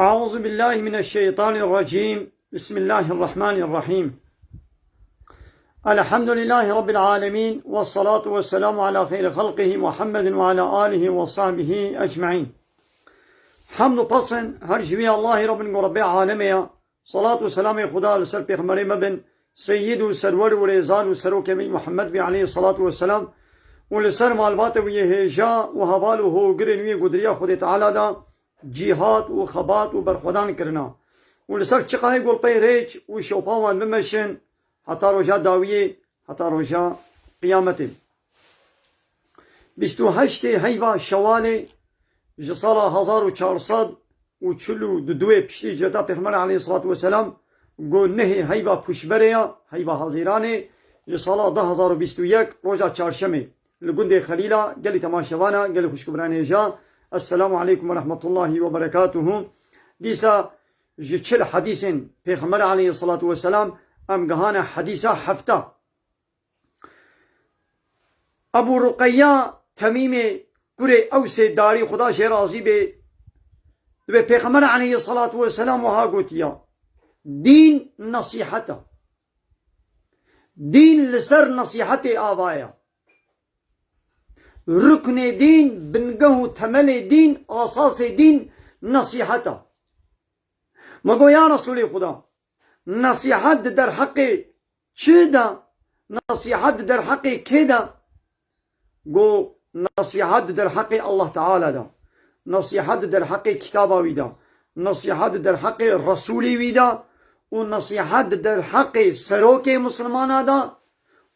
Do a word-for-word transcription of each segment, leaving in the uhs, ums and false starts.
أعوذ بالله من الشيطان الرجيم. بسم الله الرحمن الرحيم. الحمد لله رب العالمين، والصلاة والسلام على خير خلقه محمد وعلى آله وصحبه أجمعين. Hemd û pesn her ji wî Allahî re bin ku Rebbê alemê ye. Salat û selamê Xuda li ser Pêxemberê me bin, Seyyid û Serwer û Rêzal û Serokê me Muhammed bî aleyhî salatu we selam, û li ser malbata wî yê hêja û heval û hogirên wî ku di riya Xwedê Teala de cîhat û xebat û berxwedan kirina, û li ser çiqayê ku li pey rêç û şewpa wan bimeşin heta roja dawiyê, heta roja qiyametê. Bîst û heştê heyva Şewalê ji sala hezar û çar sed û çil û du piştî hicreta Pêxember aleyhissalatu vesselam, ku nehê heyva pûşberê ya, heyva Hazîranê, ji sala du hezar û bîst û yek roja çarşemê li gundê Xelîla, gelî temaşevana, gelî xwişk û birayên hêja, Esselamu aleykum ve rahmetullahi ve berekatuhu. Dîsa ji çil hedîsên Pêxember aleyhissalatu vesselam em gihane hedîsa hefta. Ebû Ruqeyya Temîmê kurê Ewsê Darî, Xuda jê razî bê, dibê Pêxember aleyhissalatu vesselam wiha gotiya, dîn nesîhet e. Dîn li ser nesîhetê ava ye. Ruknê dîn, bingeh û temelê dîn, asasê dîn nesîhet e. Me got, ya Resûlê Xuda, nesîhet di derheqê çi de? Nesîhet di derheqê kê de? Got, nesîhet di derheqê Allah Teala de. Nesîhet di derheqê kitaba wî de. Nesîhet di derheqê Resûlê wî de. Û nesîhet di derheqê serokê misilmana de.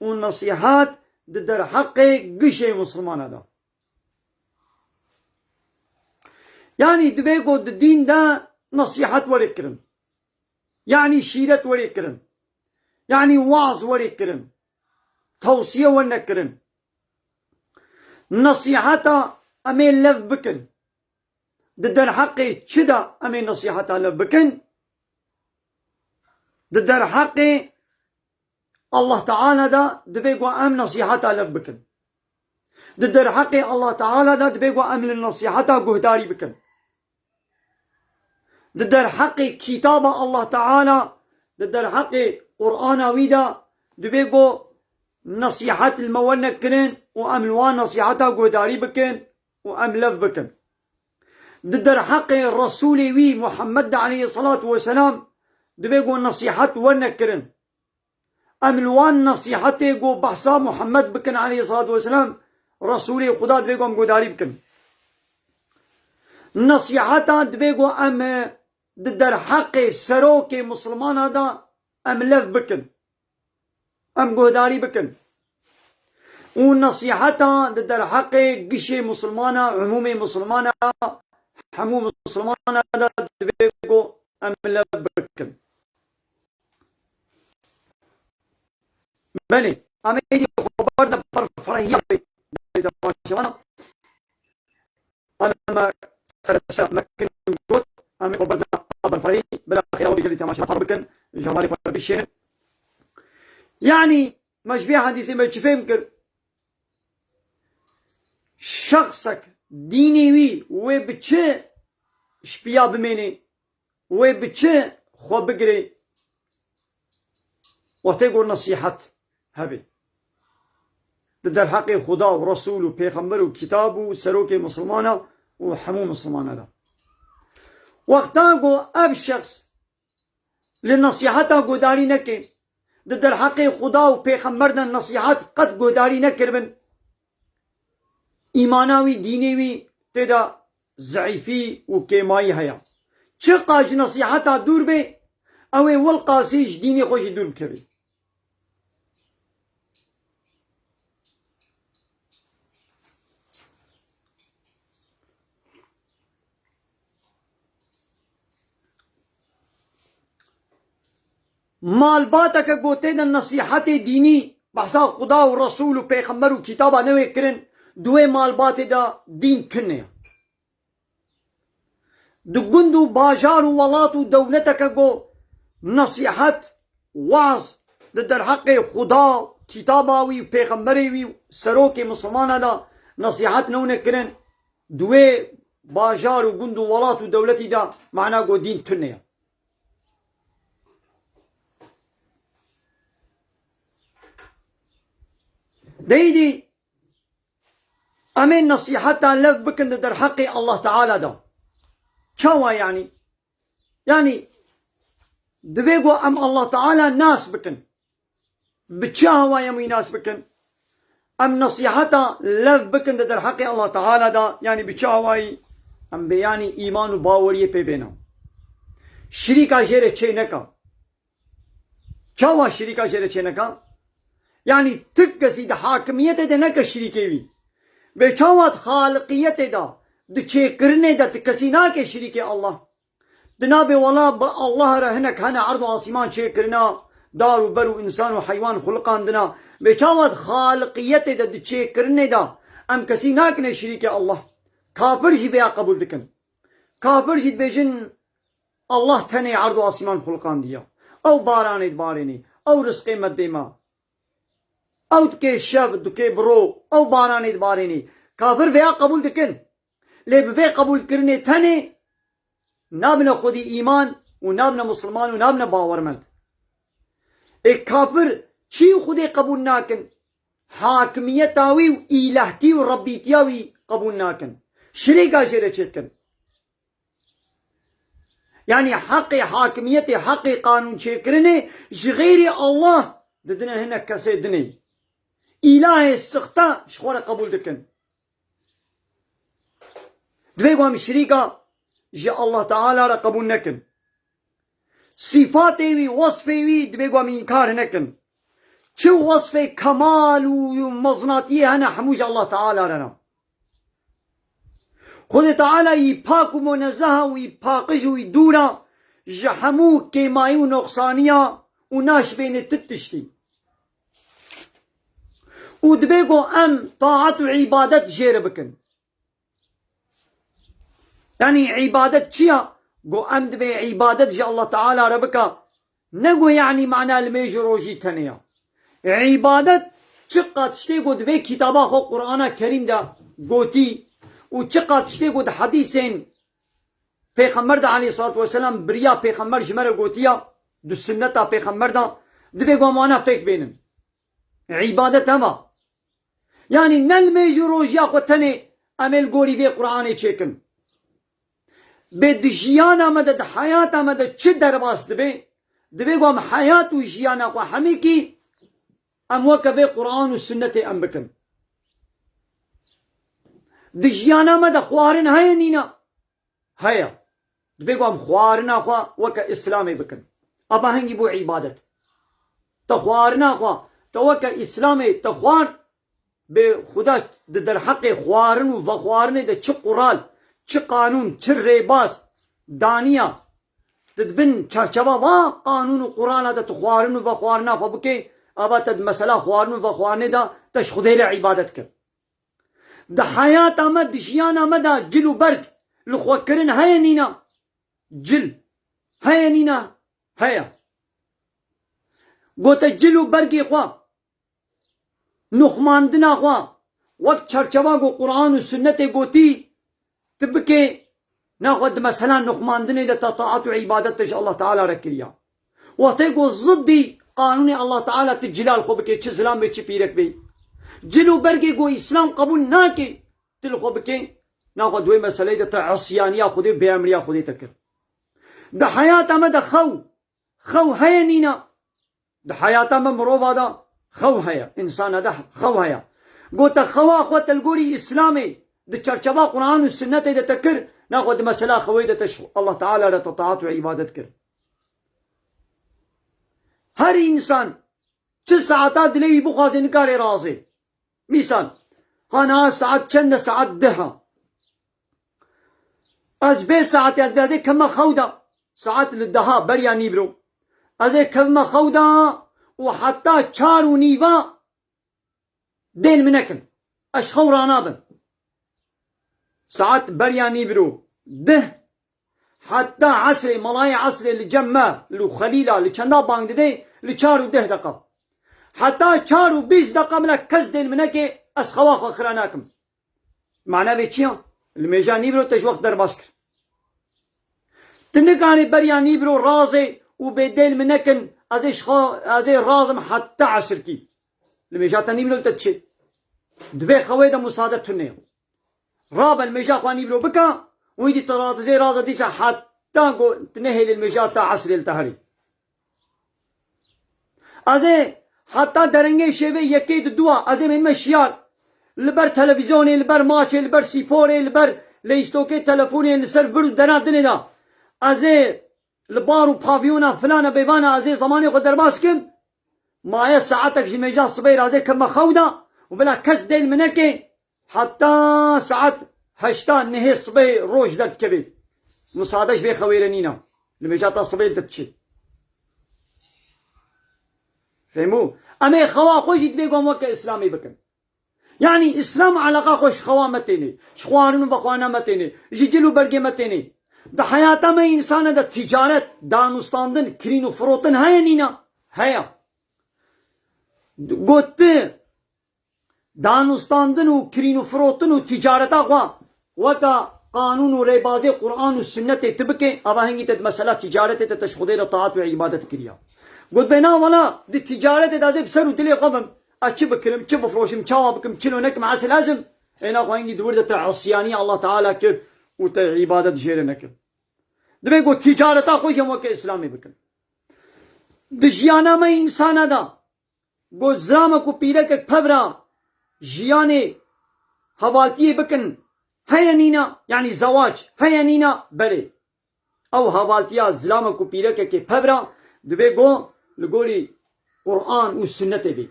Û nesîhet di derheqê gişê misilmana de. Yanî dibê ku di dîn de nesîhet were kirin. Yanî şîret were kirin. Yanî waz were kirin. Tewsiye were kirin. Nesîheta em ê lev bikin. Di derheqê çi de em ê nesîheta lev bikin? Di derheqê Allah Teala de dibê ku em nesîheta lev bikin. Di derheqê Allah Teala de dibê ku em li nesîheta guhdarî bikin. Di derheqê kitaba Allah Teala, di derheqê Qur'ana wî de dibê ku nesîhet li me were kirin û em li wan nesîheta guhdarî bikin û em lev bikin. Di derheqê Resûlê wî Muhammed de aleyhissalatu vesselam dibê ku nesîhet were kirin. Em li wan nesîhetê ku behsa Muhammed bikin aleyhissalatu vesselam, Resûlê Xuda dibê ku em guhdarî bikin. Nesîheta dibê ku em di derheqê serokê misilmana de em lev bikin. Em guhdarî bikin. Û nesîheta di derheqê gişê misilmana, umûmê misilmana, hemû misilmana de dibê ku em lev bikin. Belê, em êdî xwe berdin ber ferhiya wê. Em, em, ser, ser, me kin got, em ê xwe berdin ber ferhî, bila xêra we bi gelî temaşevan bikin, ji hevalê xwe bişênin. Yanî, me ji vê hedîsê me çi fêm kir? Şexsek dînê wî wê bi çi şpiya bimênê? Wê bi çi xwe bigirê? Wextê ku nesîhet hebe di derheqê Xuda û Resûl û Pêxember û Kitab û serokê misilmana û hemû misilmana de. Wexta ku ev şexs li nesîheta guhdarî neke, di derheqê Xuda û Pêxember de nesîhet qet guhdarî nekiribin, îmana wî, dînê wî tê de zeîfî û kêmayî heye. Çiqa ji nesîheta dûr bê, ew ê wilqasî ji dînê xwe jî dûr bikeve. Malbateke ku tê de nesîhetê dînî, behsa Xuda û Resûl û Pêxember û Kitaba newê kirin, di wê malbatê de dîn tune ye. Di gund û bajar û welat û dewleteke ku nesîhet, waz di derheqê Xuda, Kitaba wî, Pêxemberê wî, serokê misilmana de nesîhet newne kirin, di wê bajar û gund û welat û dewletî de mana go dîn tune ye. Deydî em ê nesîheta lev bikin di derheqê Allah Teala de. Çawa yanî? Yanî divê ku em Allah Teala nas bikin. Bi çi hawayê em wî nas bikin? Em nesîheta lev bikin di derheqê Allah Teala de, yanî bi çi hawayî? Em bê yanî îman û baweriyê pê bêne. Şirîka jê re çê neke. Çawa şirîka jê re çê neke? Yanî ti kesî di hakimiyetê de neke şirîkê wî. Bê çawa di xaliqiyetê de, di çêkirinê de ti kesî nake şirîkê Allah. Di nabê wela bi Allah re hinek hene erd û asîman çêkirina, dar û ber û însan û heywan xuliqandina. Bê çawa di xaliqiyetê de, di çêkirinê de em kesî nakine şirîkê Allah. Kafir jî vêya qebûl dikin. Kafir jî dibêjin, Allah tenê erd û asîman xuliqandiye. Ew baranê dibarênê. Ew rizqê me dê me. Ew dikê şev, dikê bi ro. Ew baranê dibarênê. Kafir vêya qebûl dikin. Lê bi vê qebûlkirinê tenê nabine xwedî îman û nabine misilman û nabine bawermend. Ê kafir çî xwedê qebûl nakin. Hakimiyeta wî û îlehtî û rebbîtiya wî qebûl nakin. Şirêka jê re çêdikin. Yanî heqê hakimiyetê, heqê qanûn çêkirinê ji xeyrê Allah didine hinek kesê dinê. Îlahê sixte ji xwe re qebûl dikin. Divê ku em şirîka ji Allah Teala re qebûl nekin. Sîfatê wî, wesfê wî divê ku em înkar nekin. Çi wesfê kemal û mezinatiyê hene hemû ji Allah Teala re ne. Xwedê Teala yî pak û munezeha û yî paqij û yî dûra ji hemû kêmayî û noqsaniya û naşibêne ti tiştî. Û dibê ku em taat û îbadet jê re bikin. Yanî îbadet çi ya? Ku em dibê îbadet ji Allah Teala re bika, ne ku yanî mana limêj û rojî tenê ya. Îbadet çiqa tiştê ku di vê kitaba xwe Qur'ana Kerîm de gotî û çiqa tiştê ku di hedîsên Pêxember de aleyhissalatu vesselam biriya Pêxember ji me re gotiya, di sunneta Pêxember de, dibê ku em wana pêk bênin. Îbadet hema. Yanî ne li mêj û rojiya xwe tenê em ê li gorî vê Qur'anê çêkin. Bê di jiyana me de, di heyata me de çi derbas dibe, divê ku em heyat û jiyana xwe hemîkî em weke vê Qur'an û sunnetê em bikin. Di jiyana me de xwarin heye nîne? Heye. Dibê ku em xwarina xwe weke Îslamê bikin. Ava hingî bû îbadet. Te xwarina xwe, te weke Îslamê te xwar, bê Xuda di derheqê xwarin û vexwarinê de çi qural, çi qanûn, çi rêbaz daniya, tu di bin çarçeva va qanûn û qurala de tu xwarin û vexwarina xwe bikê, ava te di mesela xwarin û vexwarinê de te ji Xwedê re îbadet kir. Di heyata me, di jiyana me de cil û berg li xwe kirin heye nîna? Cil heye nîna? Heye. Gote cil û bergê xwe, nuxmandina xwe, wek çarçeva ku Qur'an û sunnetê gotî, tu bikê, naxwe di mesela nuxmandinê de te taat û îbadet te ji Allah Teala re kiriya. Wextê ku ziddî qanûnê Allah Teala tu cila li xwe bikê, çi zilam bê, çi pîrek bê. Cil û bergê ku Îslam qebûl nake, tu li xwe bikê, naxwe di wê meseleyê de te isyaniya Xwedê û bêemriya Xwedê te kir. Di heyata me de xew, xew heye nîna? Di heyata me mirova de xew heye, însana de xew heye. Gote xewa xwe te li gorî Îslamê di çarçeva Qur'an û sunnetê de te kir, naxwe di mesela xewê de te ji Allah Teala re te taat û îbadet kir. Her însan çi saeta dilê wî bixwaze nikare razê. Mîsal, ha niha saet çend e? Saet deh e. Ez vê saetê ez bê ez ê kevime xew de. Saet li deha beriya nîvro. Ez ê kevime xew de û heta çar û nîva dên min nekin. Ez xew ranabim. Saet beriya nîvro deh heta esrê, melayê esrê li cem me, li Xelîla, li çenda bang didê, li çar û deh deqa. Heta çar û bîst deqa min kes dên min neke, ez xewa xwe xira nakim. Mana vê çi ya? Li mêja nîvro te ji wext derbas kir. Tu nikarî beriya nîvro razê û bê dêl min nekin, ez ê ji xwe, ez ê razim heta esirkî. Li mêja te nîvro te diçê. Di vê xewê de musade tune ye. Rabe li mêja xwe nîvro bike û îdî tu razê raze dîsa heta ku tu nehêlî li mêja te esrê li te herî. Ez ê heta derengê şêvê yekê di dua, ez ê mênime şiyar. Li ber televîzyonê, li ber maçê, li ber sîporê, li ber leyîstokê telefonê, li ser vir û dera dinê de. Ez ê li bar û pavyona filana bêvana ez ê zemanê xwe derbas kim. Maye saetek ji mêja sibê re ez ê kevime xew de û bila kes dêl min neke. Heta saet heşta nehê sibê roj derdikeve. Musade ji vê xewê re nîne. Li mêja te sibê li te diçe. Fehmû? Em ê xewa xwe jî divê ku em weke Îslamê bikin. Yanî Îslam eleqa xwe ji xewa metêne, ji xwarin û vexwarina metêne, ji cil û bergê metêne. Di heyata me însane de tîcaret, danûstandin, kirîn û firotin heye nîne? Heye. Got tu danûstandin û kirîn û firotin û tîcareta xwe weka qanûn û rêbazê Quran û Sunnetê tu bike, ava hingî te di mesela tîcaretê te, te ji Xwedê re taat û îbadet kiriya. Got bê na wela di tîcaretê de ez ê bi ser û dilê xwe bim. Ez çi bikirim, çi bifroşim, çawa bikim, çilo nekim, esil ez im. Ê naxwe hingî di wir de te isyanî Allah Teala kir û te îbadet jê re nekir. Divê got tîcareta xwe jî em weke Îslamê bikin. Di jiyana me însana de got zilamek û pîrekek pevra jiyanê hevaltiyê bikin heye nîna, yanî zewac heye nîna? Belê. Ew hevaltiya zilamek û pîrekekê pevra divê got li gorî Quran û Sunnetê bê.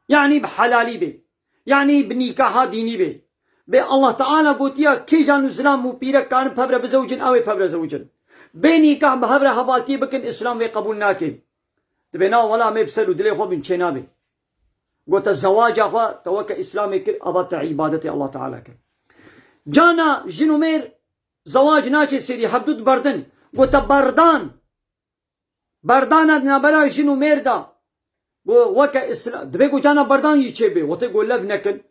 Yanî bi helalî bê. Yanî bi nîkaha dînî bê. Bê Allah Teala gotiya kêjan û zilam û pîrek karin pevre bizewicin, ew ê pevre zewicin. Bê nîkah bi hevre hevaltiyê bikin, Îslam vê qebûl nake. Dibê na wela em ê bi ser û dilê xwe bin çênabê. Gote zewaca xwe te weke Îslamê kir, ava te îbadetê Allah Teala kir. Cana jin û mêr zewac naçe serî, hevdû diberdin. Gote berdan. Berdana di navbera jin û mêr de. Go weke Îsla-, dibê go cana berdan jî çêbê. Wextê go lev nekin.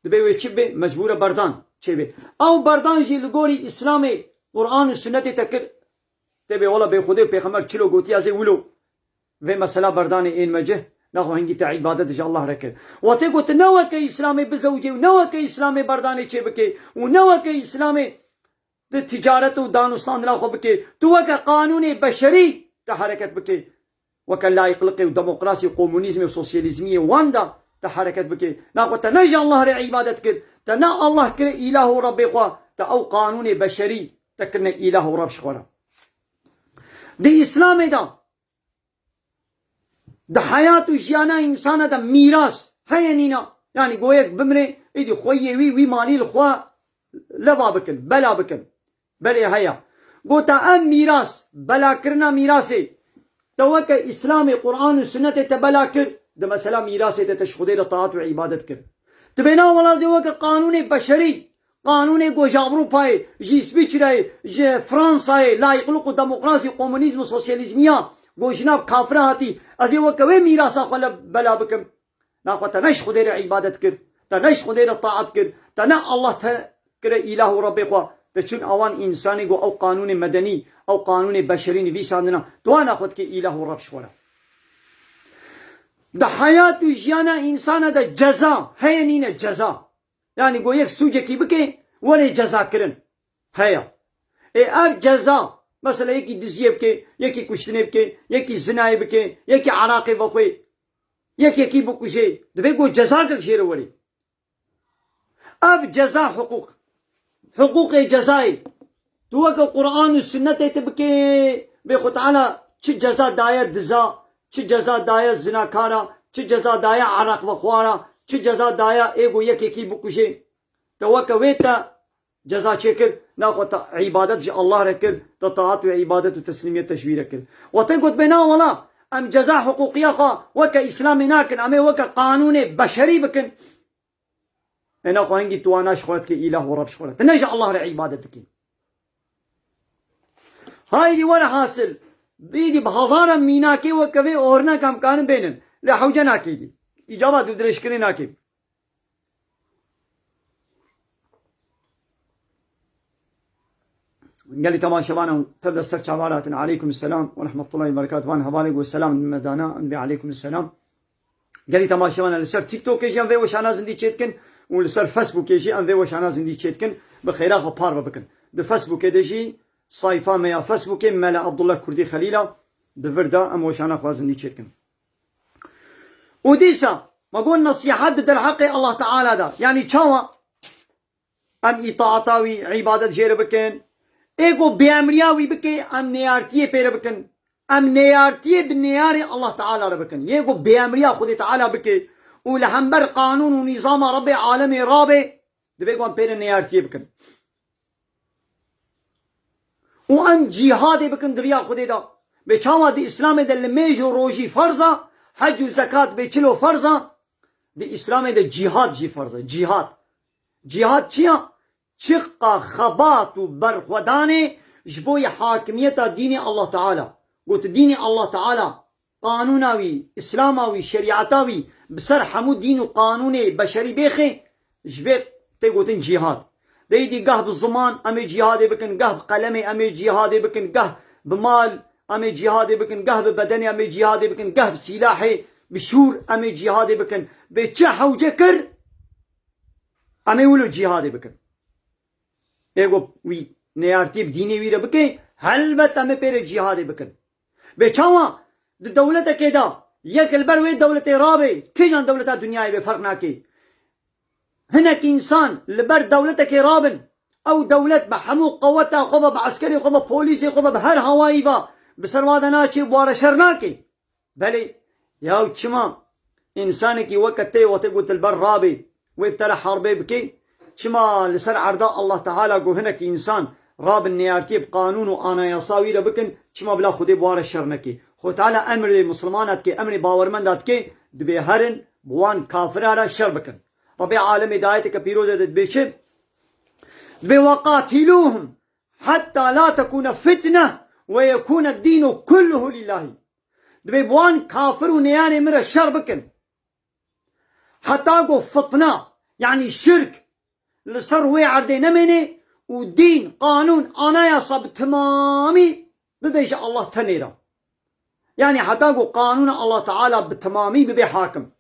Dibê wê çi bê? Mecbûr e berdan çêbê. Ew berdan jî li gorî Îslamê, Quran û Sunnetê te kir. Tê bê wela bê Xwedê û Pêxember çilo gotiya zê wilo. Vê mesela berdanê ên me cih, naxwe hingî te îbadet ji Allah re kir. Wextê got tu ne weke Îslamê bizewicê û ne weke Îslamê berdanê çêbikê û ne weke Îslamê di ticaret û danûstandina xwe bike. Tu weke qanûnê beşerî te hereket bike. Weke layîqliqê û demokrasî û komunîzmê û sosyalîzmiyê wan de te hereket bike. Naxwe te ne ji Allah re îbadet kir, te ne Allah kire îlah û Rebbê xwe, te ew qanûnê beşerî te kirine îlah û Reb ji xwe re. Di Îslamê de Di heyat û jiyana însana de mîras heye nîna? Yanî go yek bimrê, êdî xweyê wî, wî malî li xwe leva bikin, bela bikin. Belê heye. Gota ev mîras, belakirina mîrasê, te weke Îslamê, Quran û Sunnetê te bela kir, di mesela mîrasê te, te ji Xwedê re taat û îbadet kir. Tu bê na wela zê weke qanûnê beşerî, qanûnê ku ji Ewropayê, ji Îsviçreyê, ji Fransayê, layîqlik û demokrasî, komunîzm û sosyalîzmiya ku ji nav kafira hatî, ez ê weke wê mîrasa xwe le bela bikim. Naxwe te ne ji Xwedê re îbadet kir, te ne ji Xwedê re taat kir, te ne Allah te kire îlah û Rebbê xwe, te çûn awan însanê ku ew qanûnê medenî, ew qanûnê beşerî nivîsandina, tu wana xwe dikê îlah û Reb ji xwe re. Di heyat û jiyana însana de ceza heye nîne ceza? Yanî go yek sûcekî bike, were cezakirin. Heye. Ê ev ceza, mesela yekî diziyê bike, yekî kuştinê bike, yekî zinayê bike, yekî eraqê vexwe, yek yekî bikuje, divê go cezakek jê re were. Ev ceza hiqûq. Hiqûqê cezayê. Tu weke Quran û Sunnetê tu bike, bê Xwe Teala çi ceza daye diza, çi ceza daye zinakara, çi ceza daye eraqvexwara, çi ceza daye ê ku yekekî bikuje. Te weke wê te ceza çêkir, naxwe te îbadet ji Allah re kir, te taat û îbadet û teslîmiyet te ji wî re kir. Wextê got bê na wela, em ceza hiqûqiya xwe weke Îslamê nakin, em ê weke qanûnê beşerî bikin. Ê naxwe hingî tu wana ji xwe re dikê îlah û Reb ji xwe re. Tu ne ji Allah re îbadet dikî. Haydî were hasil. Bîdî bi hezara mînakê weke vê ornek em karin bênin. Lê hewce nake dî. Îcaba tu dirêjkirinê nake. Gelî temaşevana tev de ser çavan hatin. Aleykum selam ve rahmetullahi ve berekatuhu. Van hevalê ku selam me dana, em bê aleykum selam. Gelî temaşevana li ser TikTokê jî em vê weşana zindî çêdikin û li ser Facebookê jî em vê weşana zindî çêdikin. Bi xêra xwe parve bikin. Di Facebookê de jî sayfa me ya Facebookê Mela Abdullah Kurdî Xelîla di vir de em weşana xwe zindî çêdikin. Û dîsa me got nesîhet di derheqê Allah Teala de. Yanî çawa? Em îtaeta wî, îbadet jê re bikin. Ê ku bêemriya wî bike, em neyartiyê pê re bikin. Em neyartiyê bi neyarê Allah Teala re bikin. Yê ku bêemriya Xwedê Teala bike û li hember qanûn û nîzama Rebbê alemê rabe, divê ku em pê re neyartiyê bikin. Û em cîhadê bikin di riya Xwedê de. Bê çawa di Îslamê de limêj û rojî ferz e, hec û zekat bê çilo ferz e, di Îslamê de cîhad jî ferz e. Cîhad. Cîhad çi ya? Çiqa xebat û berxwedanê ji bo yê hakimiyeta dînê Allah Teala. Got dînê Allah Teala, qanûna wî, Îslama wî, şerîeta wî bi ser hemû dîn û qanûnê beşerî bêxê, ji vê tê gotin cîhad. Dê îdî gah bi ziman em ê cîhadê bikin, gah bi qelemê em ê cîhadê bikin, gah bi mal em ê cîhadê bikin, gah bi bedenê em ê cîhadê bikin, gah bi sîlahê, bi şûr em ê cîhadê bikin. Bê çi hewce kir, em ê wilo cîhadê bikin. Ê ku wî neyartiyê bi dînê wî re bike, helbet em ê pê re cîhadê bikin. Bê çawa di dewletekê de yek li ber wê dewletê rabe, kîjan dewleta dinyayê be ferq nake. Hinek însan li ber dewletekê rabin, ew dewlet bi hemû qeweta xwe ve, bi eskerê xwe ve, polîsê xwe ve, bi her hawayî ve bi ser wa de naçê, bi wa re şer nake. Belê, yaw çima însanekî weke te wextê ku tu li ber rabê, wê bi te re herbê bike, çima li ser erda Allah Teala ku hinekî însan rabin neyartiyê bi qanûn û anayasa wî re bikin, çima bila Xwedê bi wan re şer neke? Xwedê Teala emrê misilmana dike, emrê bawermenda dike, dibê herin bi wan kafira re şer bikin. Rebê alemê di ayeteke pîroze de dibê çi? Dibê: "Ve qatilûhum hatta la tekûne fitne ve yekûne dînu kulluhu lillahî." Dibê bi wan kafir û neyarê min re şer bikin. Heta ku fitna, yanî şirk, li ser wê erdê nemêne û dîn, qanûn, anayasa bi timamî bibêje Allah tenê re. Yanî heta ku qanûna Allah Teala bi timamî bibe hakim.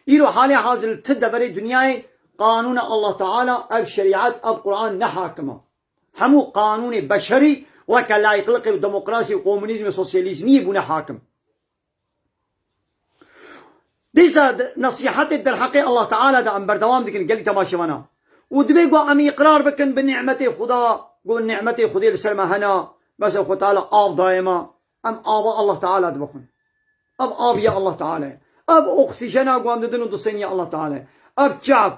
Îro halê hazir li ti deverê dinyayê qanûna Allah Teala, ev şerîet, ev Quran ne hakim e. Hemû qanûnê beşerî weke layîqliqê û demokrasî û komunîzmê sosyalîzmî bûne hakim. Dîsa di-, nesîhetê derheqê Allah Teala de em berdewam dikin gelî temaşevana. Û divê ku em îqrar bikin bi nîmetê Xuda, ku nîmetê Xwedê li ser me hene, mesela Xwe Teala av daye me, em ava Allah Teala dibixwin. Ev av ya Allah Teala ye. Ev oksîjena ku em didin û distên ya Allah Teala ye. Ev çav,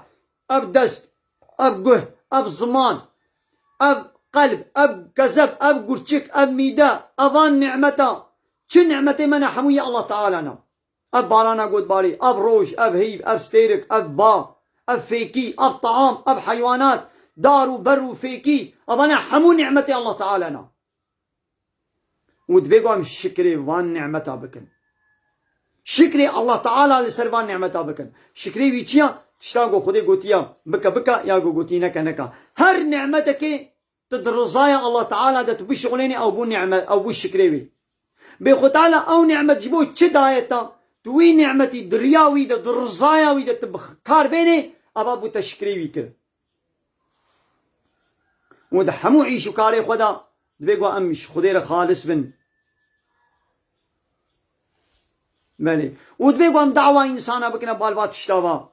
ev dest, ev guh, ev ziman, ev qelb, ev kezeb, ev gurçik, ev mîde, evan nîmeta. Çi nîmetê me ne hemû ya Allah Teala ne. Ev barana gotbarî, ev roj, ev heyv, ev stêrik, ev ba, ev fêkî, ev taam, ev heywanat, dar û ber û fêkî, evane hemû nîmetê Allah Teala ne. Û divê ku em şikrê van nîmeta bikin. Şikrê Allah Teala li ser van nîmeta bikin. Şikrê wî çi ya? Tiştan ku Xwedê gotiya bike bike, ya ku gotî neke neke. Her nîmetekê tu di rizaya Allah Teala de tu bişuxulênî, ew bû nîmet, ew bû şikrê wî. Bê Xwe Teala ew nîmet ji bo çi daye te, tu wî nîmetî di riya wî de, di rizaya wî de tu bi kar bênê, eva bû te şikrê wî kir. Û di hemû îş û karê xwe de divê ku em ji Xwedê re xalis bin. Belê. Û divê ku em dawa însana bikine bal va tişta va.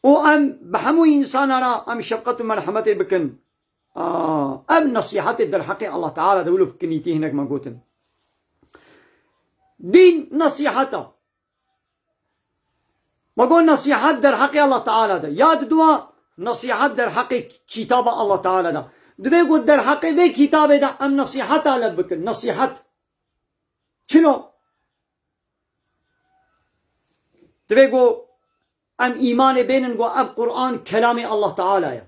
Û em bi hemû însana re em şefqet û merhemetê bikin. Aa, ev nesîhetê derheqê Allah Teala de wilo bi kinîtî hinek me gotin. Dîn nesîhet e. Me got nesîhet derheqê Allah Teala de. Ya diduwa nesîhet derheqê kitaba Allah Teala de. Divê ku derheqê vê kitabê de em nesîheta lev bikin. Nesîhet. Çilo? Divê ku em îmanê bênin ku ev Quran kelamê Allah Teala ye.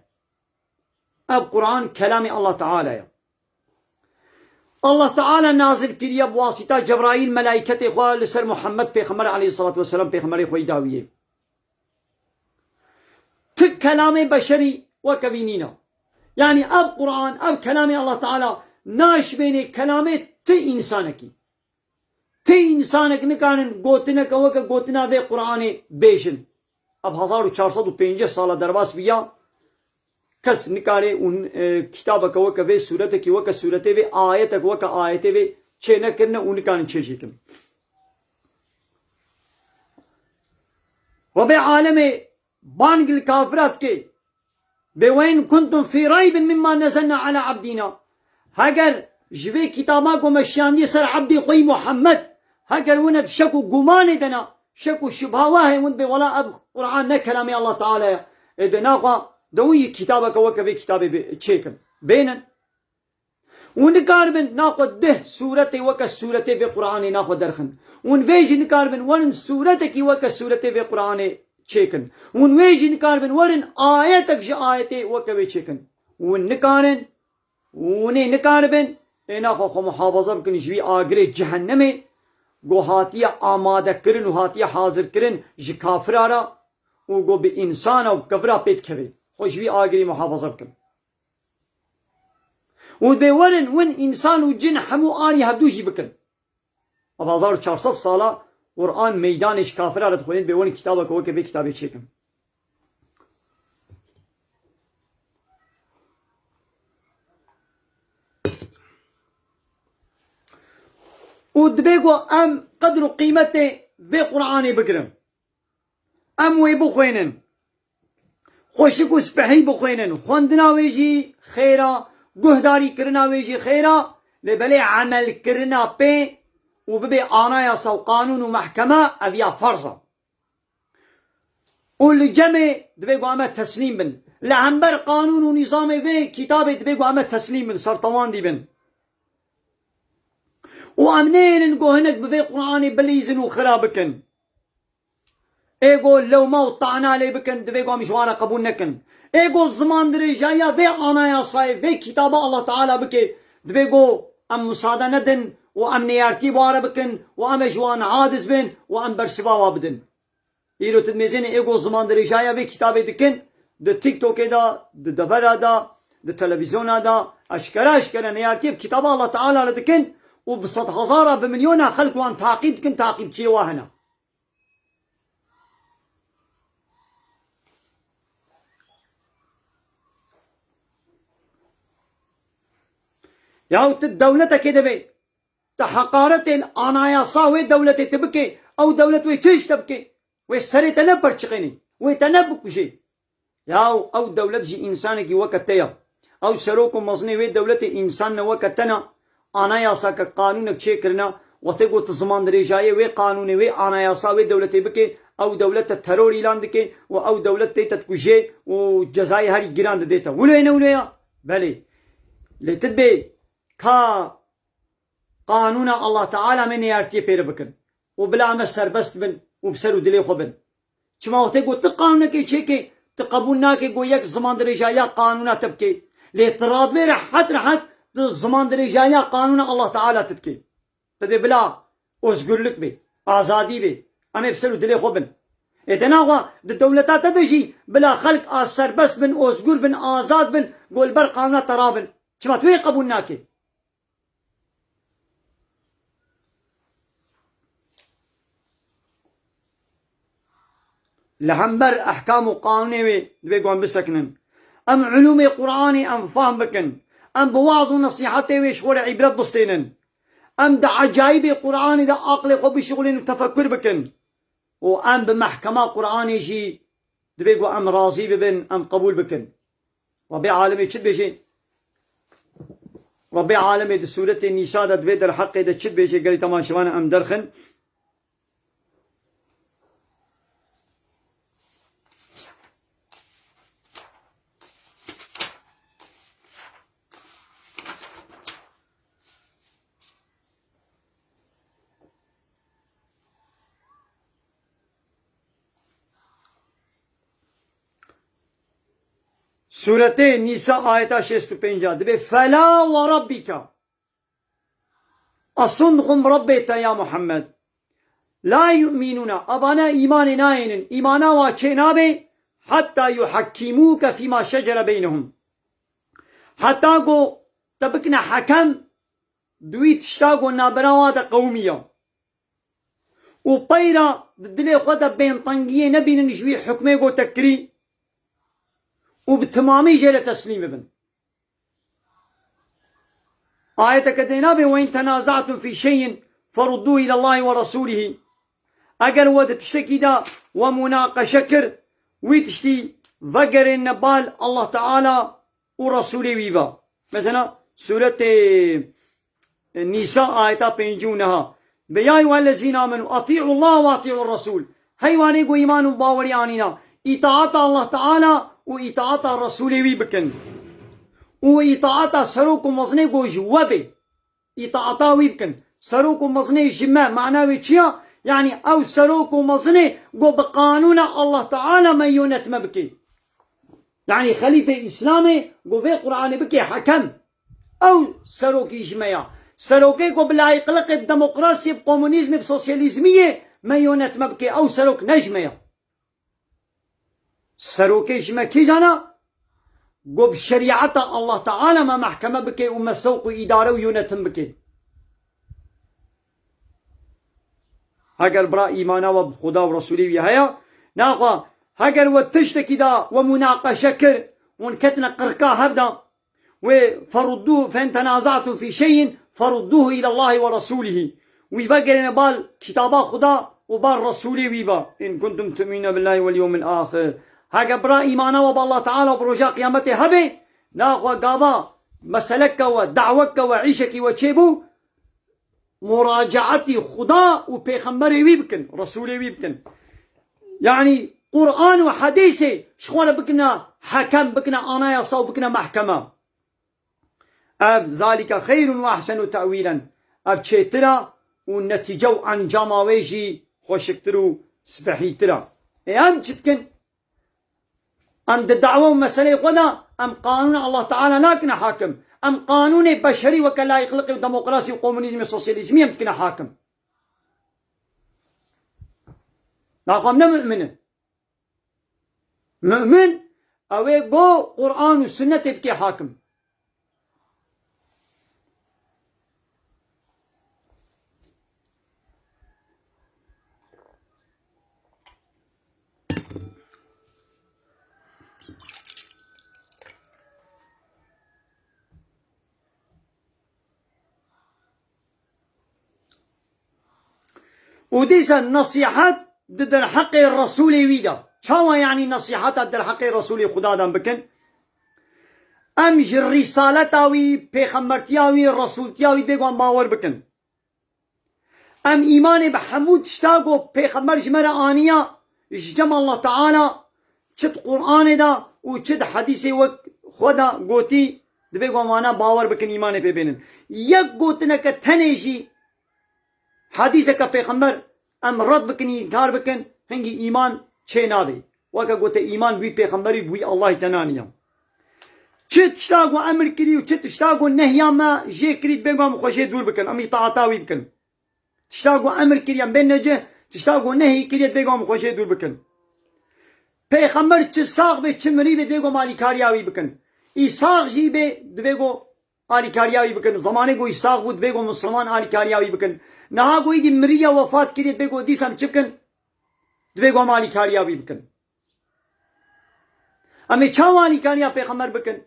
Ev Quran kelamê Allah Teala ye. Allah Teala nazil kiriye bi wasîta Cebraîl, melaîketê xwe li ser Muhammed Pêxember aleyhissalatu vesselam, pêxemberê xwe yî dawiyê. Ti kelamê beşerî weke vî nîne. Yanî ev Quran, ev kelamê Allah Teala naşibênê kelamê ti însanekî. Ti însanek nikarin gotineke weke gotina vê Quranê bêjin. Ev hezar û çar sed û pêncî sala derbas bîya. Kes nikare û, e, kitabeke weke vê, sûretekî weke sûretê vê, ayetek weke ayetê vê çê nekirine û nikarin çê jê kin. Rebê alemê bang li kafira dike. Bê we in kuntum fî reybin mimma nezelna ala abdîna. Heger ji vê kitaba ku me şiyandiye ser ebdê xwe yî Muhammed, heger winek şek û gumanê de ne, şek û şibha we heye, win bê wela ev Quran ne kelamê Allah Teala ye. Ê bê naxwe de win yî kitabeke weke vê kitabê bê-, çêkin. Bênin. Û nikaribin naxwe deh sûretê weke sûretê vê Quranê naxwe derxin. Û vê jî nikaribin werin sûretekî weke sûretê vê Quranê çêkin. Û wê jî nikaribin werin ayetek ji ayetê weke wê çêkin. Û nikarin, û nê nikaribin, ê naxwe xwe muhafaza bikin ji vî agirê cehennemê, ku hatiye amadekirin û hatiye hazirkirin ji kafira re û ku bi însana û bi kafira pê dikeve. Xwe ji vî agirê muhafaza bikin. Û dê werin win însan û cin hemû arî hevdû jî bikin. Ev hezar û çar sed sala Quran meydanê ji kafira re dixwînin, bê werin kitabeke weke vê kitabê çêkin. Û dibê ku em qedr û qîmetê vê Quranê bigirin. Em wê bixwînin. Xweşik û spehî bixwînin. Xwendina wê jî xêr a, guhdarî kirina wê jî xêr a, lê belê emelkirina pê û bibê anayasa û qanûn û mehkeme, ev ya ferz a. Û li cemê divê ku em teslîm bin. Li hember qanûn û nîzamê vê kitabê divê ku em teslîm bin, sertewandî bin. Û em neyênin ku hinek bi vê Quranê bilîzin û xira bikin. Ê ku lewma û tana lê bikin, divê ku em ji wan re qebûl nekin. Ê ku ziman dirêjaya vê anayasayê, vê kitaba Allah Teala bike, divê ku em musade nedin û em neyartî bi wan re bikin û em ê ji wan aciz bin û em bersiva wa bidin. Îro tu dimêzênê ê ku ziman dirêjaya vê kitabê dikin, di TikTokê de, di devera de, di televîzyona de, eşkere eşkere neyartiyê bi kitaba Allah Teala re dikin û bi sedhezara, bi milyona xelk wan taqîb dikin, taqîbçiyê wa hene. Yaw tu dewletekê de bê, tu heqaretên anayasa wê dewletê tu bikê, ew dewlet wê çi ji te bikê? Wê serê te neperçiqênê, wê te nebikujê. Yaw ew dewlet jî însanekî weke te ye. Ew serok û mezinê wê dewletê însan ne weke te ne. Anayasake, qanûnek çêkirine, wextê ku tu ziman dirêjayê wê qanûnê, wê anayasa wê dewletê bikê, ew dewlet te teror îlan dike û ew dewlet tê te dikujê û cezayê herî giran didê te. Wilo ye ne wilo ye? Belê. Lê tu dibê ka qanûna Allah Teala me neyartiyê pê re bikin û bila em serbest bin û bi ser û dilê xwe bin. Çima wextê ku tu qanûnekê çêkê, tu qebûl nakê ku yek ziman dirêjaya qanûna te bikê. Lê tu radibê rehet rehet tu ziman dirêjaya qanûna Allah Teala tu dikê. Tu dê bila ozgurlik bê, azadî bê. Em ê bi ser û dilê xwe bin. Ê te naxwe di dewleta te de jî bila xelk a serbest bin, ozgur bin, azad bin, ku li ber qanûna te rabin. Çima tu wê qebûl nakê? Li hember ehkam û qanûnê wê divê ku em bisekinin. Em ulûmê Qur'anê em fahm bikin. Em bi waz û nesîhetê wê ji xwe re îbret bistênin. Em di ecayîbê Qur'anê de aqlê xwe bişixulînin û tefekur bikin. Û em bi mehkema Qur'anê jî divê ku em razî bibin, em qebûl bikin. Rabbê alemê çi dibêje? Rabbê alemê di sûretê Nîsa de, di vê derheqê de çi dibêje? Gelî temaşevan em derxin. Sûretê Nîsa ayeta şêst û pênc a dibê: "Fela ve rabbike." Asundxum Rabbê te ya Muhammed. La yu'minûne, abana îmanê nayênin, îmana wa çê nabe, hetta yuhakkîmûke fîma şecere beynehum. Heta ku te bikine hekem, di wî tişta ku nabera wa de qewimiya. Û peyra di dilê xwe de bêntengiyê nebînin ji wî hukmê ku te kirî û bi timamî jê re teslîm bibin. Ayeteke dê nabê, "Ve in tenazatum fî şeyin ferudduhu ilallahi ve rasulihî." Eger we di tiştekî de we munaqeşe kir, wî tiştî vegerêne bal Allah Teala û Resulê wî ve. Mesela, Sûretê Nîsa, ayeta pêncî û neha. Be ya eyyuhellezîne amenu, atî'ullaha ve atî'ur resûl. Hey wanê ku îman û bawerî anîna, îtaata Allah Teala û îtaata Resulê wî bikin. Û îtaata serok û mezinê ku ji we bê, îtaata wî bikin. Serok û mezinê ji me, mana wê çi ya? Yanî ew serok û mezinê ku bi qanûna Allah Teala me yönetme bike. Yanî xelîfê Îslamê ku vê Qur'anê bike hekem. Ew serokî ji me ya. Serokê ku bi layîqliqê, bi demokrasiyê, bi komunîzmê, bi sosyalîzmiyê me yönetme bike. Ew serok ne ji me ya. Serokê ji me kîjan e? Ku bi şerîeta Allah Teala me mehkeme bike û me sewq û îdare û yönetim bike. Heger bira îmana we bi Xuda û Resûlê wî heye, naxwe heger we tiştekî de we munaqeşe kir, hûn ketine qirka hev de, wê feruddu, fe in tenazatum fî şeyin ferudduhu ilallahi ve rasulihî. Wî vegerêne bal kitaba Xuda û bal Resûlê wî ba. In kuntum tu'minûne billahi vel yewmil ahir. Heke bira îmana we bi Allah Teala û bi roja qiyametê hebe, naxwe gava meseleke we, daweke we, îşekî we çêbû, muracaetî Xuda û pêxemberê wî bikin, Resûlê wî bikin. Yanî Qur'an û hedîsê ji xwe re bikine hekem, bikine anayasa û bikine mehkeme. Ev, zalike xeyrun ve ehsenu te'wîlen. Ev çêtir e û netîce û encama wê jî xweşiktir û spehîtir e. Ê em çi dikin? Em di dawa û meseleyê xwe de em qanûna Allah Teala nakine hakim. Em qanûnê beşerî weke layîqliqê û demokrasî û komunîzmê sosyalîzmî em dikine hakim. Naxwe em ne mu'min in. Mu'min ew ê go Qur'an û sunnetê bike hakim. Û dîsa nesîhet di derheqê Resûlê wî de. Çawa, yanî nesîheta derheqê Resûlê Xuda de bikin? Em ji rîsaleta wî, pêxembertiya wî, resûltiya wî bêguman bawer bikin. Em îmanê bi hemû tişta ku pêxember ji me re aniya, ji cem Allah Teala, çi di Qur'anê de û çi di hedîsê wek xwe de gotî, divê ku em wana bawer bikin, îmanê pê bênin. Yek gotineke tenê jî hedîseke pêxember em red bikin, înkar bikin, hingî îman çê nabe. Weke gote îman bi wî pêxemberî, bi wî Allahî tena niya. Çi tişta ku emir kirî û çi tişta ku nehiya me jê kirî, divê ku em xwe jê dûr bikin, em îtaata wî bikin. Tişta ku emir kiriye bên necih, tişta ku nehî kiriye divê ku em xwe jê dûr bikin. Pêxember çi sax bê, çi mirî bê, divê ku em alîkariya wî bikin. Î sax jî bê, divê ku alîkariya wî bikin. Zemanê ku î sax bû, divê ku misliman alîkariya wî bikin. Niha ku îdî miriye, wefat kiriye, divê ku dîsa em çi bikin? Divê ku em alîkariya wî bikin. Em ê çawa alîkariya pêxember bikin?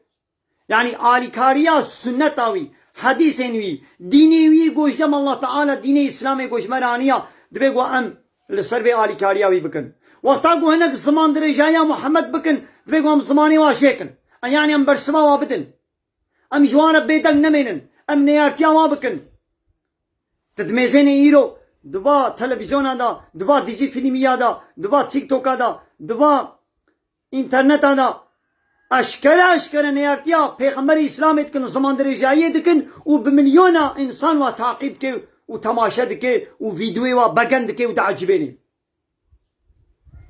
Yanî alîkariya sunneta wî, hedîsên wî, dînê wî ku ji dem Allah Teala, dînê Îslamê ku ji me re aniya, divê ku em li ser vê alîkariya wî bikin. Wexta ku hinek ziman dirêjayiya Muhammed bikin, divê ku em zimanê wa jêkin. Em, yanî em bersiva wa bidin. Em ji wan re bêdeng nemênin. Em neyartiya wa bikin. Tu dimêzênê îro, di va televîzyona de, di va dîzî fîlmiya de, di va TikToka de, di va înterneta de eşkere eşkere neyartiya Pêxemberê Îslamê dikin, zimandirêjayiyê dikin û bi milyona însan wa taqîb dike û temaşe dike û vîdeoyê wa begen dike û diecibêne.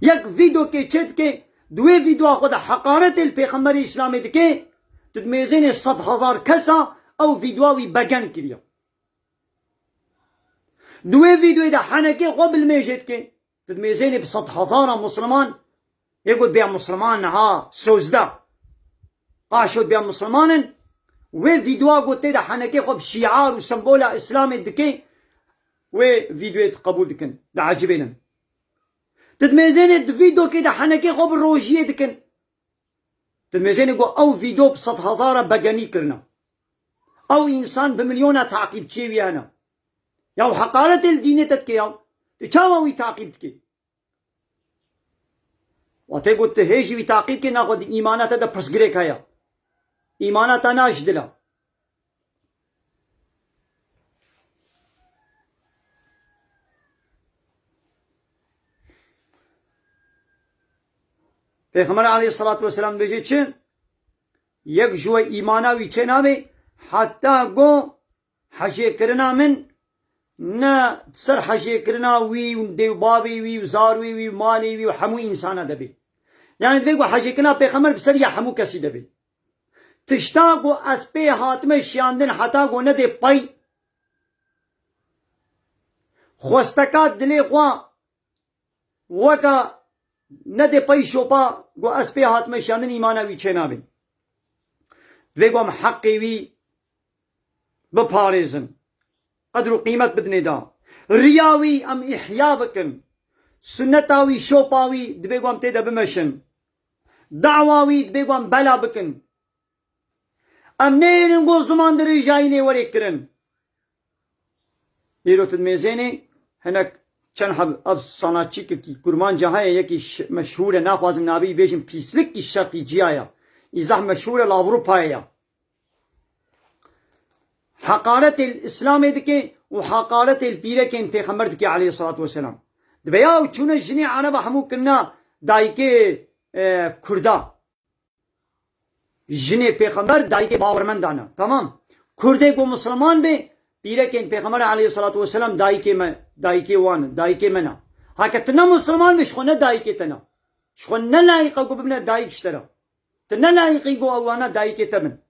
Yek vîdeokê çê dike, di wê vîdeoya xwe de heqaretê li Pêxemberê Îslamê dike, tu dimêzênê sed hezar kesa ew vîdeoya wî begen kiriye. Di wê vîdeoyê de henekê xwe bi limêjê dike. Tu dimêzênê bi sed hezara Musliman, yê got bê Musliman niha sozde. Qaşo bê Musliman in, Wê vîdeoya ku tê de henekê xwe bi şiar û sembola Îslamê dike, wê vîdeoyê qebûl dikin, diecibênin. Tu dimêzênê di vîdeokê de henekê xwe bi rojiyê dikin. Tu dimêzênê ku ew vîdeo bi sed hezara begenî kirine. Ew însan bi milyona taqîbçiyê wî hene. Ya heqaretê li dînê te dike ya. Tu çawa wî taqîb dikî? Watê ku tu hê jî wî taqîb kê, naxwe di îmana te de pirsgirêk heye. Îmana te na ji dil e. Pêxember aleyhissalatu vesselam dibêje çi? Yek ji we îmana wî çênabe heta ku hejêkirina min ne ser hejêkirina wî û dê û bavê wî û zarwê wî û malê wî û hemû însana de be. Yani divê ku hejêkirina pêxember bi ser ya hemû kesî de be. Tişta ku ez pê hatime şiyandin heta ku nedê pey, xwesteka dilê xwe weke nedê pey şopa ku ez pê hatime şiyandin îmana wî çênabe. Divê ku em heqê wî biparêzin. Qedr û qîmet bidinê da. Riya wî em îhya bikin. Sunneta wî, şopa wî divê ku em tê de bimeşin. Dawa wî divê ku em bela bikin. Em neyêrin ku ziman dirêjayî lê were kirin. Îro tu dimêzênê hinek çend heb ev sanatçîkekî kurmanca heye, yekî ş-, meşhûr e, naxwazim navê wî bêjim, pîslikî şerqî ciya ya. Î zehf meşhûr e, li Ewropayê ya. Heqaretê li Îslamê dike û heqaretê li pîrekên pêxember dike aleyhissalatu vesselam. Dibe ya ew çûne jinê Ereba hemû kirina dayikê, e, Kurda. Jinê pêxember dayikê bawermendan e. Tamam. Kurdê ku misilman be, pîrekên pêxember aleyhissalatu vesselam dayikê me, dayikê wan in, dayikê me ne. Heke tu ne misilman be, ji xwe ne dayikê te ne. Ji xwe ne layiq e ku bibine dayik ji te re. Tu ne layiqî ku ewana dayikê te bin.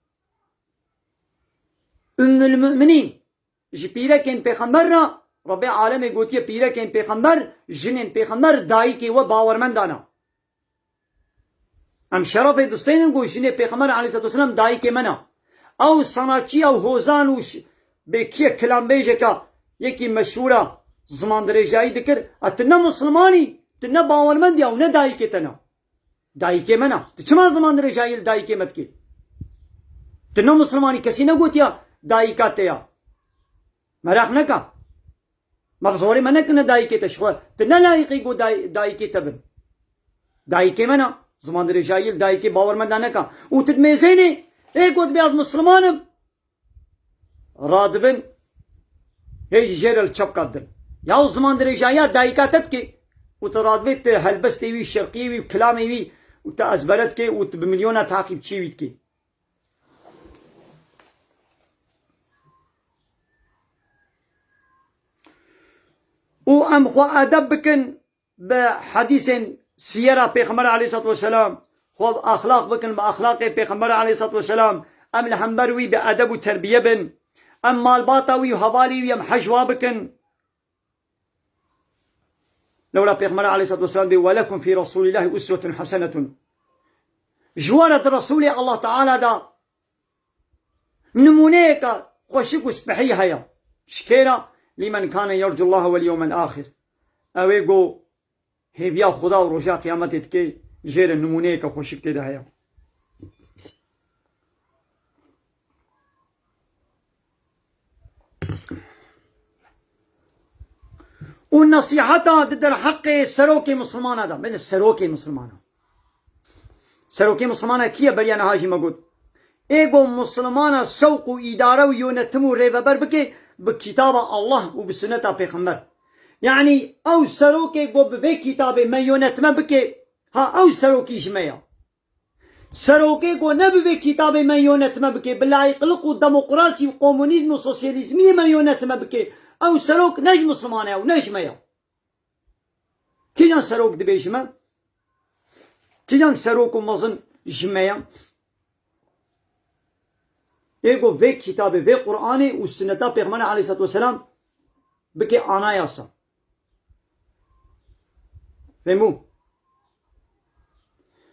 Ummul Mu'minîn ji pîrekên pêxember re, Rebê alemê gotiye pîrekên pêxember, jinên pêxember dayikê we bawermendan e. Em şerefê distênin ku jinê pêxember aleyhissalatu vesselam dayikê me ne. Ew sanatçî, ew hozan û ş-, bê kî ye, kilambêjeka yekî meşhûr e, ziman dirêjayî dikir. A, tu ne misilmanî, tu ne bawermendî, ew ne dayikê te ne. Dayikê me ne. Tu çima ziman dirêjayî li dayikê me dikî? Tu ne misilmanî, kesî negotiya dayika te ya. Meraq neke. Me bi zorê me nekirine dayikê te, ji xwe. Tu ne layiqî ku day-, dayikê te bin. Dayikê me ne. Ziman dirêjayî li dayikê bawermenda neke. Û tu dimêzênê, ê ku dibê ez misilman im. Radibin, hê jî jê re li çepka didin. Ya û ziman dirêjayiya dayika te dikê û tu radibê tu helbestê wî, şerqiyê wî û kilamê wî û tu ezbere dikê û tu bi milyona taqîbçiyê wî dikê. Û em xwe edeb bikin bi hedîsên siyera Pêxember aleyhissalatu vesselam, xwe bi axlaq bikin bi axlaqê Pêxember aleyhissalatu vesselam, em li hember wî bi edeb û terbiye bin, em malbata wî û hevalî wî em hej wa bikin. Lewra Pêxember aleyhissalatu vesselam dê, "Welekum fî Resûlîllahî uswetun hesenetun." Ji we re di Resûlê Allah Teala de nimûneyeke xweşik û spehî heye. Ji kê re? "Lîmen kane yercullaha wel yewmel axir." Ew ê ku hêviya Xuda û roja qiyametê dike, jê re nimûneyeke xweşik tê de heye. Û nesîheta di derheqê serokê misilmana de, bêne serokê misilmana. Serokê misilmana kî ye? Beriya niha jî me got. Ê ku misilmana sewq û îdare û yönetim û rêveber bike bi kitaba Allah û bi sunneta pêxember. Yanî ew serokê ku bi vê kitabê me yönetime bike, ha ew serokî ji me ya. Serokê ku ne bi vê kitabê me yönetime bike, bi layîqliq û demokrasî û komunîzm û sosyalîzmiyê me yönetime bike, ew serok ne ji misilman e û ne ji me ya. Kîjan serok dibê ji me? Kîjan serok û mezin ji me ya? Ê ku vê kitabê, vê Qur'anê û sunneta Pêxemberê aleyhissalatu vesselam bike anayasa. Fehmû?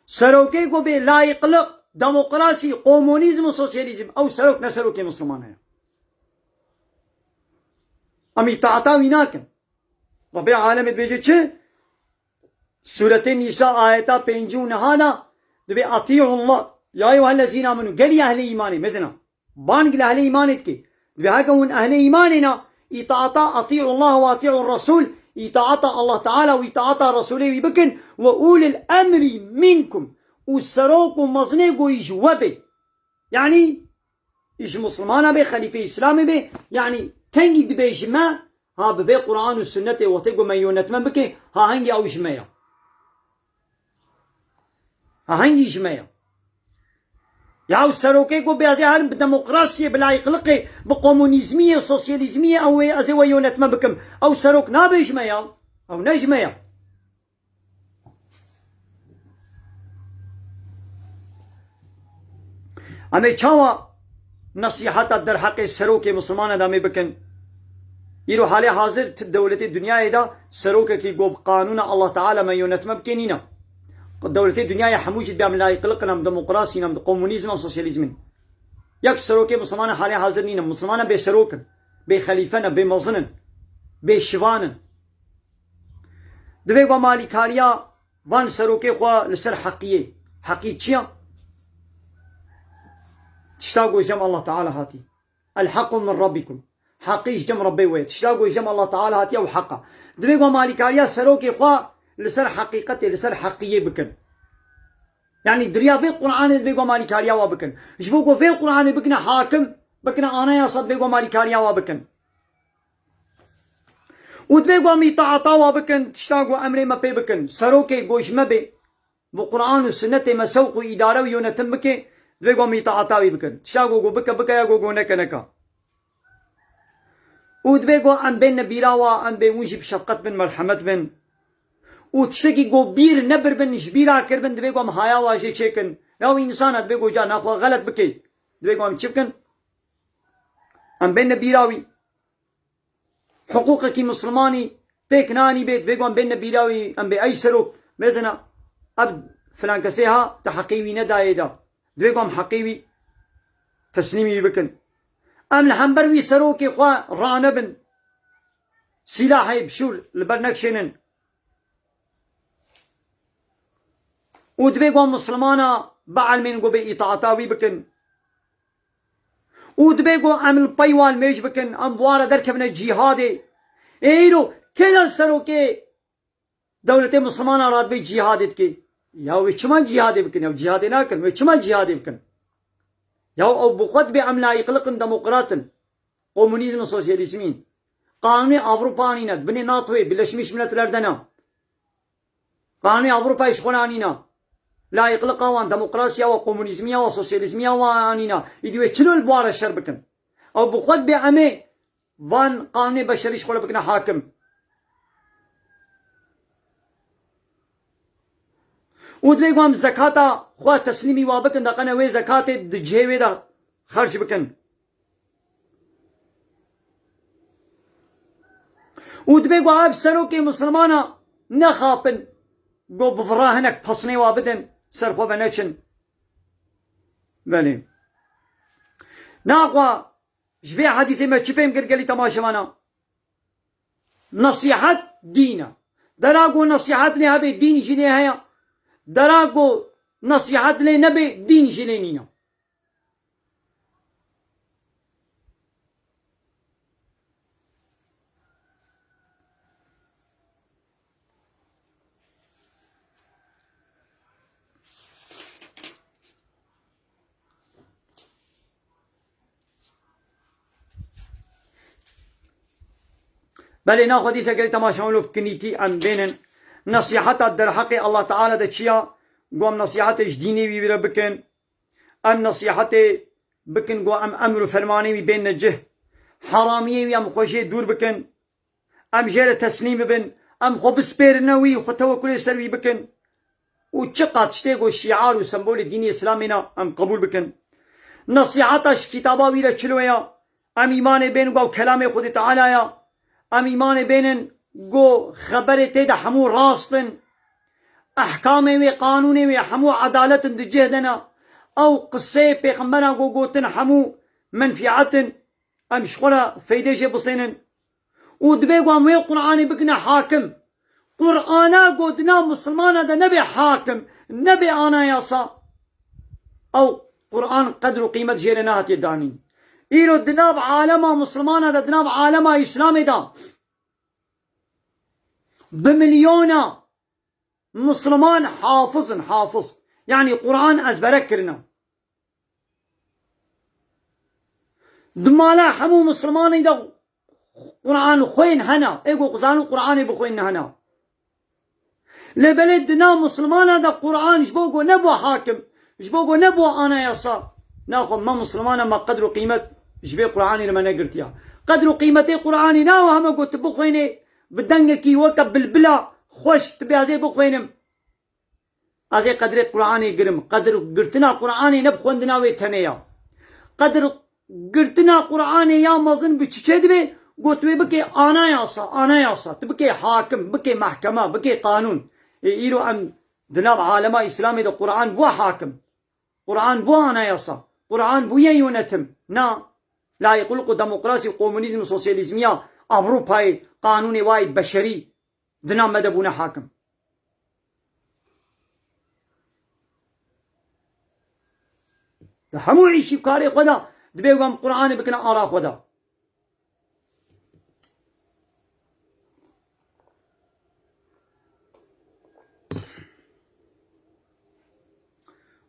Serokê ku bê layîqliq, demokrasî, komunîzm û sosyalîzm, ew serok ne serokê Misliman heye. Em îtaeta wî nakin. Rebê alemê dibêje çi? Sûretê Nîsa ayeta pêncî û neha da dibê, "Atî'ullah, ya eyyuhellezîne amenu", gelî ehlê îmanê, mezina. Bang li ehlê îmanê dike. Dibê heke hûn ehlê îmanê ne, îtaeta, "Atî'ullah ve atî'ur Resûl", îtaeta Allah Teala û îtaeta Resûlê wî bikin, "ve ulil emrî minkum", û serok û mezinê go ji we bê. Yanî ji Muslimana bê, xelîfê Îslamê bê, yanî kengî dibê ji me, ha bi vê Quran û Sunnetê wextê ku me yönetmen bike, ha hengî ew ji me ya. Ha hengî ji me ya. Ya ew serokê ku bê ez ê herim bi demokrasiyê, bi layîqliqê, bi komunîzmiyê, sosyalîzmiyê ew ê ez ê we yönetmen bikim. Ew serok nabe ji me ya. Ew ne ji me ya. Em ê çawa nesîheta derheqê serokê Mislimana de em ê bikin? Îro halê hazir ti dewletê dinyayê de serokekî ku bi qanûna Allah Teala me yönetme bike nîne. Dewletê dinyayê hemû jî dibê em layîqliq in, em demokrasî ne, em komunîzm, em sosyalîzm in. Yek serokê Mislimana halê hazir nîne. Mislimana bêserok in, bêxelîfe ne, bêmezin in, bêşivan in. Divê ku em alîkariya van serokê xwe li ser heqiyê. Heqî çi ya? Tişta ku ji cem Allah Teala hatî. El haqqu min rabbikum. Heqî ji cem Rebbê we ye. Tişta ku ji cem Allah Teala hatî ew heq e. Divê ku em alîkariya serokê xwe li ser heqîqetê, li ser heqiyê bikin. Yanî di riya vê Qur'anê divê ku em alîkariya wa bikin. Ji bo ku vê Qur'anê bikine hakim, bikine anayasa, divê ku em alîkariya wa bikin. Û divê ku em îtaeta wa bikin, tişta ku emrê me pê bikin. Serokê ku ji me bê, bi Qur'an û Sunnetê me sewq û îdare û yönetim bike, divê ku em îtaeta wî bikin. Tişta ku, ku bike, bike ya, ku, ku neke, neke. Û divê ku em bên bîra wa, em bê hûn jî bi şefqet bin, merhemet bin. Û tiştekî ku bîr nebiribin, ji bîra kiribin, divê ku em haya wa jê çêkin. Ya wî însan e, divê ku carna xwe xelet bike. Divê ku em çi bikin? Em bên bîra wî. Hiqûqekî Mislimanî pêk nanî bê, divê ku em bên bîra wî, em bê ey serok, mezina, ev filan kesê ha, te heqê wî nedayê da. Divê ku em heqê wî teslîmî wî bikin. Em li hember wî serokê xwe ranebin. Sîlahê bişûr li ber nekişênin. Û divê ku em Mislimana bielmên ku bê îtaeta wî bikin. Û divê ku em li pey wan mêj bikin, em bi wan re derkevine cîhadê. Ê îro kê ne serokê dewletê Mislimana radibê cîhadê dike? Ya wê çima cîhadê bikin? Ya cîhadê nakin. Wê çima cîhadê bikin? Ya ew bi xwe dibê em layîqliq in, demokrat in. Komunîzm û sosyalîzmî in. Qanûnê Ewropa anîne, binê NATOyê, Birleşmiş Milletler de ne. Qanûnê Ewropayê ji xwe re anîna. Layîqliqa wan, demokrasiya wan, komunîzmiya wan, sosyalîzmiya wan anîna. Îdî wê çilo li bi wan re şer bikin? Ew bi xwe dibê em ê van qanûnê beşerî ji xwe re bikine hakim. Û divê ku em zekata xwe teslîmî wa bikin, deqene wê zekatê di cihê wê de xerc bikin. Û divê ku ev serokê misilmana nexapin, ku bi vira hinek pesnê wa bidin, ser xwe veneçin. Belê. Naxwe ji vê hedîsê me çi fêm kir gelî temaşevana? Nesîhet dîn e. Dera ku nesîhet lê hebe, dîn jî lê heye. Dera ku nesîhet lê nebe, dîn jî lê nîne. Belê, naxwe dîsa gelî temaşevan, lo bi kinîtî em bênin. Nesîheta derheqê Allah Teala de çi ya? Ku em nesîhetê ji dînê wî re bikin. Em nesîhetê bikin ku em emr û fermanê wî bênine cih. Heramiyê wî em xwe jê dûr bikin. Em jê re teslîm bibin. Em xwe bispêrine wî, xwe tewekulê ser wî bikin. Û çiqas tiştê ku şiar û sembolê dînê Îslamê ne, em qebûl bikin. Nesîheta ji kitaba wî re çilo ya? Em îmanê bên ku ew kelamê Xwedê Teala ya. Em îmanê bênin ku xeberê tê de hemû rast in. Ehkamê wê, qanûnê wê hemû edalet in, di cih de ne. Ew qiseyê pêxemberan ku gotin hemû menfîet in, em ji xwe re feydê jê bistênin. Û dibê ku em wê Qur'anê bikine hakim. Qur'ana ku di nav misilmana de nebe hakim, nebe anayasa, ew Qur'an qedr û qîmet jê re nehatiye danîn. Îro di nav alema misilmana de, di nav alema Îslamê de bi milyona Misliman hafiz in, hafiz. Yanî Qur'an ezbere kirine. Di mala hemû Mislimanî de Qur'an xwên hene. Ê ku zanin Qur'anê bixwên hene. Lê belê di nav Mislimana de Qur'an ji bo ku nebû hakim, ji bo ku nebû anayasa, naxwe me Mislimana me qedr û qîmet ji vê Qur'anê re me negirtiya. Qedr û qîmetê Qur'anê nawe heme ku tu bixwênê, bi dengekî weke bilbila xweş tu bê ez ê bixwênim. Ez ê qedrê Qur'anê girim. Qedr girtina Qur'anê ne bi xwendina wê tenê ya. Qedr girtina Qur'anê ya mezin bi çi çê dibe? Got wê bikê anayasa, anayasa. Tu bikê hakim, bikê mehkema, bikê qanûn. Ê, îro em di nav alema Îslamê de Qur'an bû hakim. Qur'an bû anayasa. Qur'an bûye yönetim. Na, layîqulqu demokrasî, komunîzm, sosyalîzmiya Ewropayê, qanûnê wayê beşerî di nav me de bûne hakim. Di hemû îşî karê xwe de dibê ku em Qur'anê bikine ara xwe de.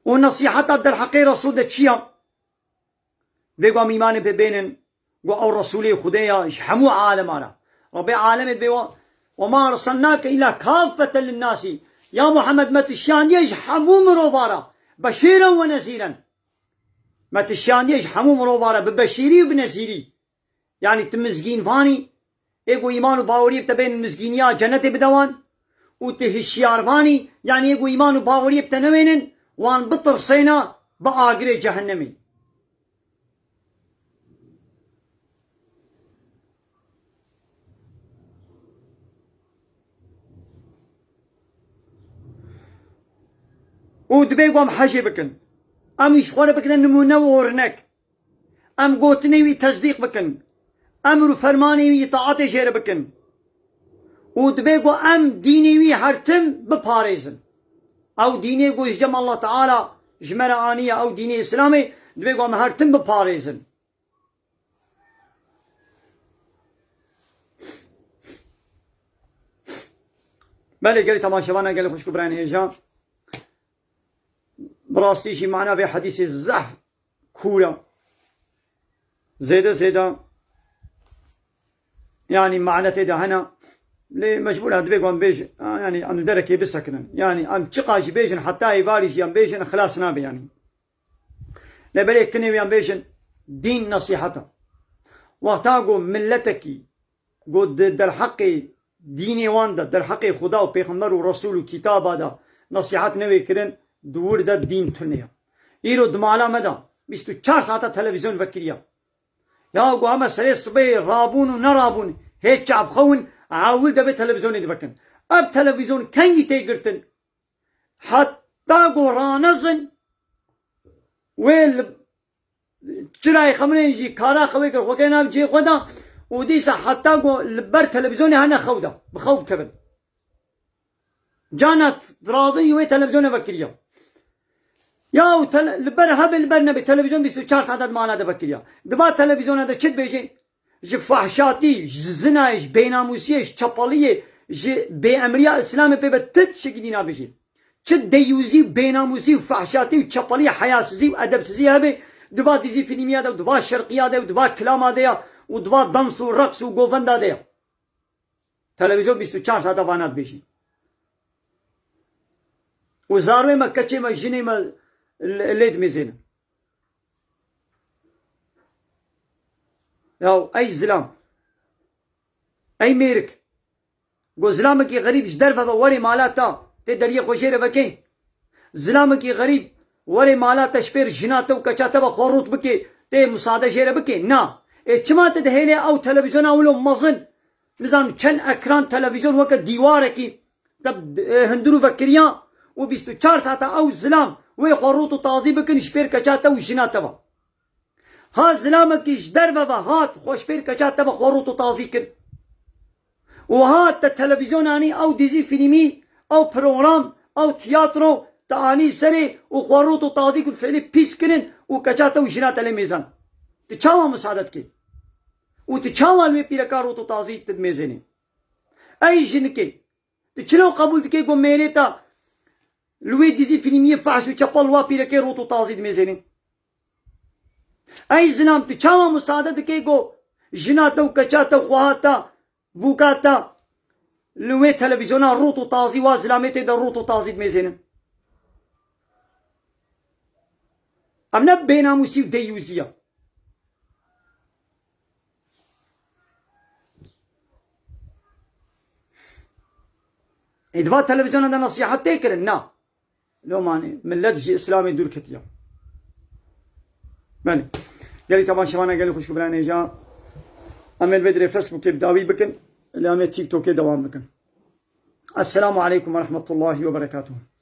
Û nesîheta derheqê Resûl de çi ya? Dê ku em îmanê pê bênin, ku ew Resûlê Xwedê ya ji hemû alema re. Rebê alemê dibê we, "Wema erselnake îlla kaffeten linnasî." Ya Muhammed, me tu şiyandiye ji hemû mirova re. Beşîren we nezîren. Me tu şiyandiye ji hemû mirova re, bi beşîrî û bi nezîrî. Yanî tu mizgîn vanî, ê ku îman û baweriyê bi te bên mizgîniya cenetê bide wan û tu hişyar vanî, yanî ê ku îman û baweriyê bi te newênin, wan bitirsêna bi agirê cehennemê. Û dibê ku em hejê bikin. Em jî ji xwe re bikine nimûne û ornek. Em gotinê wî tesdîq bikin. Emr û fermanê wî îtaetê jê re bikin. Û dibê ku em dînê wî her tim biparêzin. Ew dînê ku ji cem Allah Teala ji me re aniye, ew dînê Îslamê, dibê ku em her tim biparêzin. Belê gelî temaşevana gelî xwişk û birayên hêja. Bi rastî jî mana vê hedîsê zehf kûr e. Zêde zêde, yanî, mana tê de hene. Lê mecbûr e, dibê ku em bêjin, yanî, em li derekê bisekinin. Yanî, em çiqa jî bêjin, heta êvarî jî em bêjin, xilas nabe, yanî. Lê belê kinê wî em bêjin, dîn nesîhet e. Wexta ku miletekî ku di derheqê dînê wan de, derheqê Xuda û Pêxember û Resûl û kitaba de nesîhet newê kirin, di wir de dîn tune ye. Îro di mala me de bîst û çar saeta televîzyon vekiriye. Ya ku heme serê sibê rabûn û nerabûn hê çavxewin, ewil devê televîzyonê divekin. Ev televîzyon kengî tê girtin? Heta ku ranezin wê li çirayê xemilên jî kara xewê kir, xwe kir nav cihê xwe de û dîsa heta ku li ber televîzyonê hene xew de, bi xew bikevin. Cana dirazin jî wê televîzyonê vekiriye. Ya û tele-, li ber hebe li ber nebe televîzyon bîst û çar saet di mala de vekiriye. Di va televîzyona de çi dibêje? Ji fahşatî, ji zinayê, ji bênamûsiyê, ji çepeliyê, ji bêemriya Îslamê pê ve ti tiştekî dî nabêjî. Çi deyûzî, bênamûsî û fahşatî û çepelî, heyasizî û edebsizî hebe, di va dizî fîlmiya de û di va şerqiya de û di va kilama de ya û di va dans û reqs û govenda de ya. Televîzyon bîst û çar saeta vana dibêjî. Û zarwê me, keçê me, jinê me lê, lê dimêzênin. Ya ey zilam. Ey mêrik. Go zilamekî xerîb ji derve ve werê mala te, tê deriyê xwe jê re vekê. Zilamekî xerîb werê mala te, ji pêr jina te û keça te ve xwe rût bikê, tê musade jê re bikê? Na. Ê çima te dihêlê ew televîzyona wilo mezin, nizam çend ekran televîzyon weke dîwarekî te, e, hundir û vekiriya û bîst û çar saeta ew zilam Wê xwe rût û tazî bikin ji pêr keça te û jina te ve. Ha zilamekî ji derve ve hat, xwe ji pêr keça te ve xwe rût û tazî kir. Û hat te televîzyonanî ew dizî fîlmî, ew program, ew tiyatro te anî serê û xwe rût û tazî kir, fêlî pîs kirin û keça te û jina te lê mêzan. Tu çawa misade dikî? Û tu çawa li wê pîreka rût û tazî tu dimêzênî? Ey jinikê, tu çilo qebûl dikê ku mêrê te li wê dizî fîlmiyê fahş û çepel wa pîrekê rût û tazî dimêzênî? Ey zilam, tu çawa misade dikê ku jina te û keça te û xweha te, bûka te li wê televîzyona rût û tazî wa zilamê tê de rût û tazî dimêzênin? Ev ne bênamûsî û deyûzî ye. Ê di va televîzyona de nesîhet tê kirin? Na. Lomanê millet ji Îslamê dûr ketiye. Belê. Gelî tevan şevana gelî xwişk û birayên hêja. Em ê li vê dirê Facebookê bi dawî bikin. Lê em ê TikTokê dewam bikin. Esselamu aleykum ve rahmetullahi ve berekatuhu.